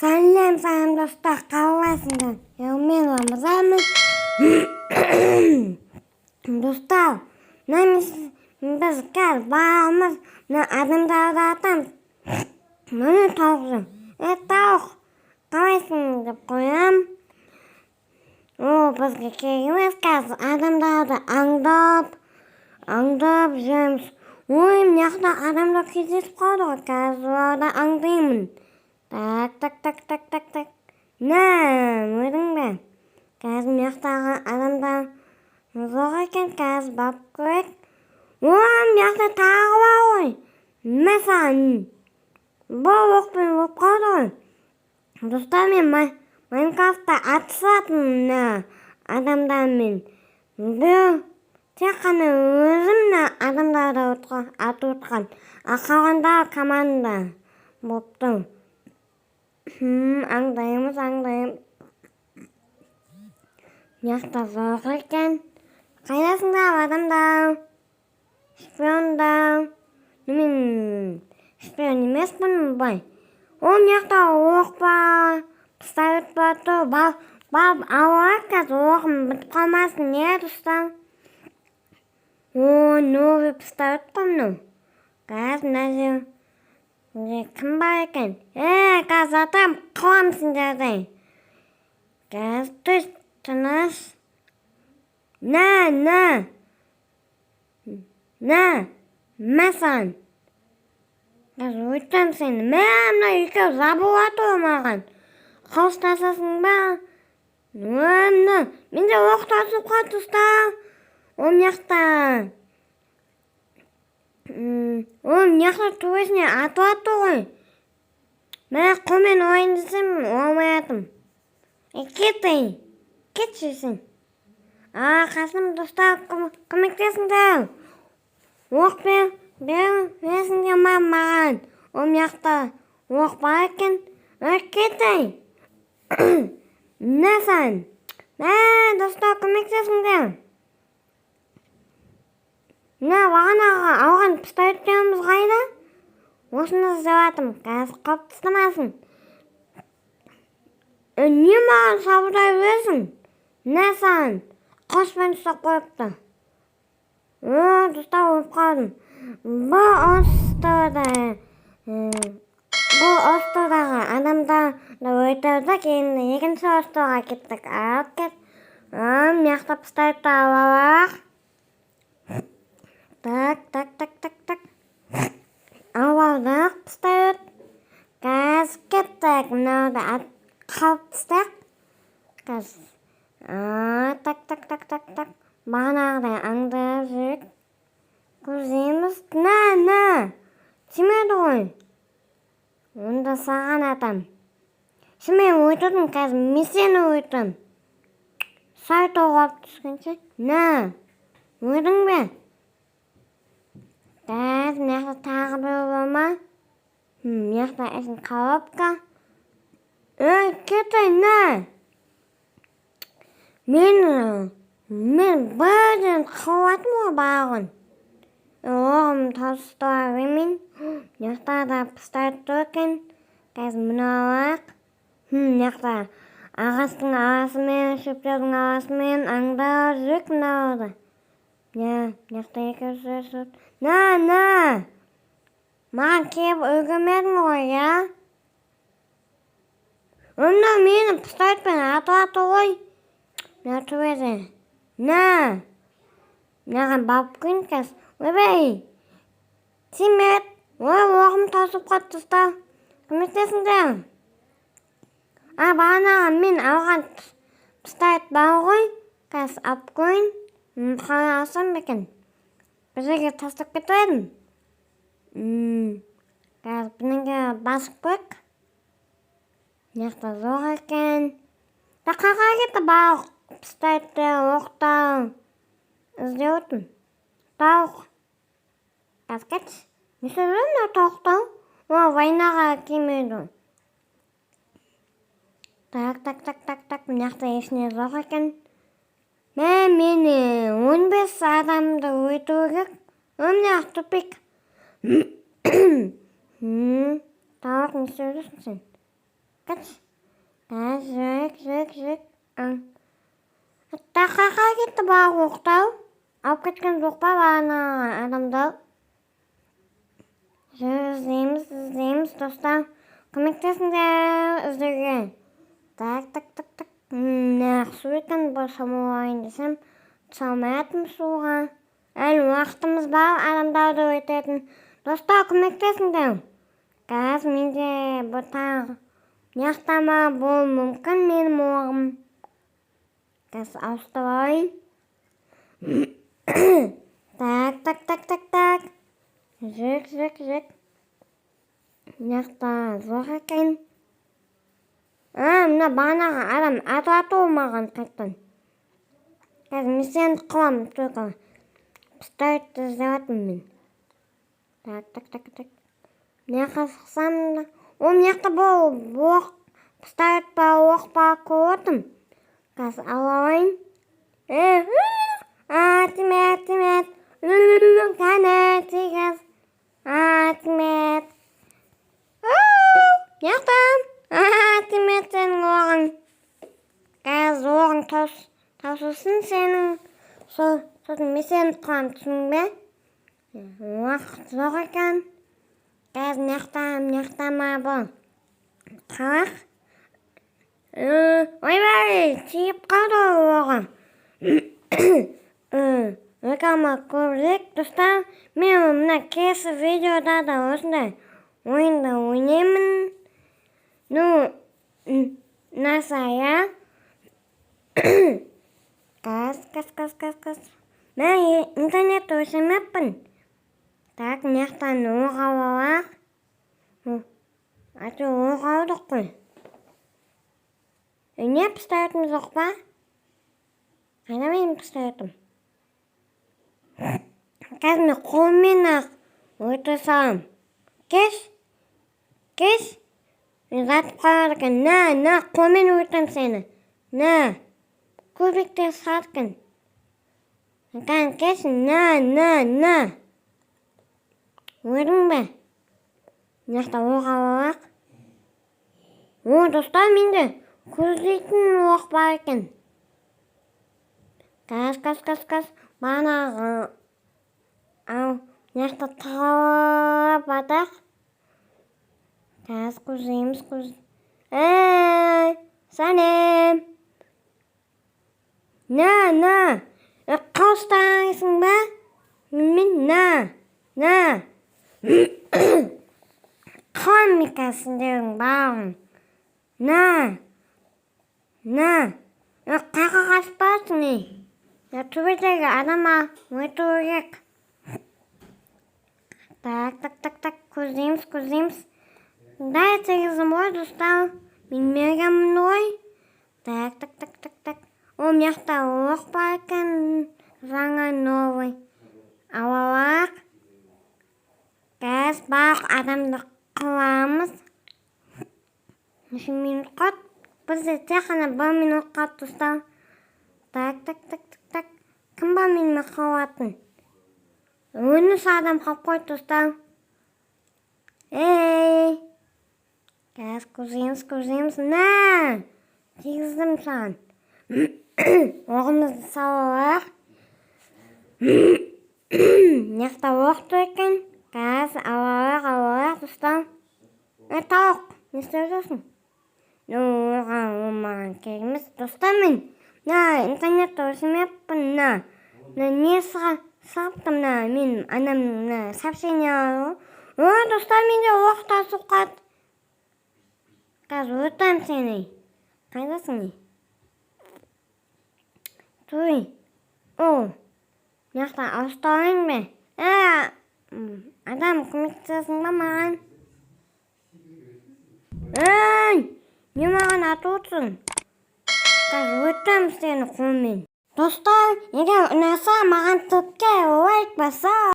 Сәлем, сәлем, достар, қалайсыңдар? Мен Рамазанмын. Достар, мына біз қазір барамыз, мына адамдарды атамыз. Міне, тауық жүр. Е, тауық, қалайсың деп қоямын. О, бізге керек емес, қазір адамдарды аңдап, аңдап жүреміз. Ой, мына жақта адамдар кездесіп қалды ғой, қазір оларды аңдимын. Так, так, так, так, так, так. Мә, көрдің бе? Қазір мына жақтағы адамдар жоқ екен, қазір барып көрейік. О, мына жақта тағы бар ғой. Мә саған. Бұл оқпен болып қалды ғой. Достар, мен Майнкрафтта атысатын мына адамдармен. Бұл тек қана өзім мына адамдарды атып отқан. А қалғандары команда болып тұр. Аңдаймыз, аңдаймыз. Мына жақта жоқ екен. Қайдасыңдар, адамдар? Шпиондар. Мен шпион емеспін бай. О, мына жақта оқ бар, пистолет бар тұр. Барып алайық, қазір оғым бітіп қалмасын, не, достар? О, новый пистолет қой мынау. Қазір мына жерде кім бар екен? Е, қазір атам, қыламын сендерді. Қазір, түс, тыныш. На, на. На, мә саған. Қазір өтем сені. Мә, мына екеуі жабылып жатыр ғой маған. Қауыштасасың ба? Мына, менде оқ таусылып қалды, достар. О, мына жақта. О, мына жақта төбесіне атып жатыр ғой. Мә, қолмен ойын десем, алмай жатырмын. Е, кет, ей. Кетші сен. А, қасым, достар, көмектесіңдер. Оқ бересіңдер ма маған? О, мына жақта оқ бар екен. Ей, кет, ей. Мә саған. Мә, достар, көмектесіңдер. Мына бағанағы алған пистолеттеріміз қайда? Осыны іздеп жатырмын. Қазір қауіп тастамасын. Е, не маған шабуылдай бересің? Мә саған. Қылышпен ұстап қойыпты. О, достар, өліп қалдым. Бұл островдағы адамдарды өлтірдік, енді екінші островға кеттік. Алып кет. Мына жақта пистолетті алып алайық. Так, так, так, так, так. Алып алдық пистолет. Қазір кеттік. Мынауды қалып тастайық. Қазір. Так, так, так, так, так. Бағанағыдай аңдып жүрейік. Көздейміз. На, на. Тимеді ғой. Онда саған атам. Сен мені өлтірдің, қазір мен сені өлтірем. Сальто қылып түскенше. На. Өлдің бе? Қазір мына жақта тағы біреу бар ма? Мына жақта ішін коробка. Ей, кет, ей, на. Мен бірден қылып ғой бағын. Оғым таусыла бермейін. Мына жақта да пистолет тұр екен. Қазір мұны алайық. Мына жақта ағаштың арасымен, шөптердің арасымен аңдап жүрейік мыналарды. Мына жақта екеуі жүр. На, на. Маған келіп үлгермедің ғой, иә? Онда мені пистолетпен атып жатыр ғой. Мына төбеде. На. Мынаған барып көрейін қазір. Ойбай. Тимеді. Ой, оғым таусылып қалды, достар. Көмектесіңдер. А, бағанағы мен алған пистолет бар ғой. Қазір алып көрейін. Қалай алсам екен? Бір жерге тастап кетіп едім. Қазір бірдеңе басып көрейік. Мына жақта жоқ екен. Да, қайда кетті барлық пистолеттер, оқтар? Іздеп отырмын. Тауық. Қазір кетші. Не істеп жүр мына тауықтар? О, войнаға келмейді. Так, так, так, так, так. Мына жақта ешне жоқ екен. Мә, мені 15 адамды өлтіру керек. О, мына тупик. Тауық, не істеп жүрсің сен? Кәш. Жүрек, жүрек, жүрек. Тақақа кетті бағы оқтау. Алып кеткен жоқ па бағана адамдар? Жүр, іздейміз, іздейміз, достар. Көмектесіңдер іздеуге. Так, так, так, так. Мына су екен, бұл шомылайын десем, түсе алмай жатырмын суға. Әлі уақытымыз бар адамдарды өтетін. Достар, көмектесіңдер. Қазір менде бұл тағы мына жақта ма болуы мүмкін менің оғым. Қазір ауыстырып алайын. Так, так, так, так, так. Жүр, жүр, жүр. Мына жақта жоқ екен. А, мына бағанағы адам атып атты ғой маған қайтадан. Қазір мен сені қыламын только. Пистолетті іздеп жатырмын мен. Так, так, так, так. Мына жаққа шықсам да. О, мына жақта бұл оқ, пистолет па, оқ па көріп отырмын. Қазір ала алайын. Е, а, тиме, тиме. Кәне, тигіз. А, тиме. Мына жақта. А, тиме сенің оғың. Қазір оғың таусылсын сенің. Сол, сосын мен сені қыламын, түсіндің бе? Уақыт жоқ екен. Қазір мына жақта, мына жақта ма бұл? Қалақ. Ойбай, тиіп қалды ғой оғы. Реклама көбірек, достар. Мен мына келесі видеода да осындай ойынды ойнаймын. Ну, ұнаса, иә. Қаз, қаз, қаз, қаз, қаз. Мен интернетті өшірмеппін. Так, мына жақтан оқ алып алайық. Әйтеуір оқ алдық қой. Не, пистолетім жоқ па? Қайда менің пистолетім? Қазір мен қолыммен ақ өте саламын. Кеш, кеш. Мен жатып қалады екен. На, на, қолмен өтем сені. На. Көбектен шығады екен. Кән, кеш, на, на, на. Көрдің бе? Мына жақта оқ алып алайық. О, достар, менде көздейтін оқ бар екен. Қаз, қаз, қаз, қаз. Бағанағы ал, мына жақта тығылып жатақ. Қазір көздейміз, көз. Ей, сәлем. На, на. Қалыстайсың ба? Мен на, на. Қалам мен қазір сендердің барлығын. На, на. Қаяққа қашып барасың, ей? Төбедегі адамға өту керек. Так, так, так, так, көздейміз, көздейміз. Дай тигіздім ғой, достар. Мен мергенмін ғой. Так, так, так, так, так. О, мына жақта оқ бар екен. Жаңа, новый. Алып алайық. Қазір барлық адамды қыламыз. Неше минут қалды? Бізде тек қана бір минут қалды, достар. Так, так, так, так, так. Кім бар менімен қалатын? 13 адам қалып қойды, достар. Ей! Қазір көздейміз, көздейміз. На! Тигіздім саған. Оғымызды салып алайық. Мына жақта оқ тұр екен. Қазір алып алайық, алып алайық, достар. Е, тауық, не істеп жүрсің? Ну, оған ол маған керек емес. Достар, мен мына интернетті өшірмеппін, мына. Мына не шығыпты мына мен анамның мына сообщение ғой. О, достар, менде оқ тасып қалды. Қазір өтемін сені. Қайдасың, ей? Туй. О, мына жақта ауыстырайын ба? Ә, адам, көмектесесің ба маған? Ей, не маған атып отырсың? Қазір өтемін сені қолмен. Достар, егер ұнаса, маған тіпке лайк басып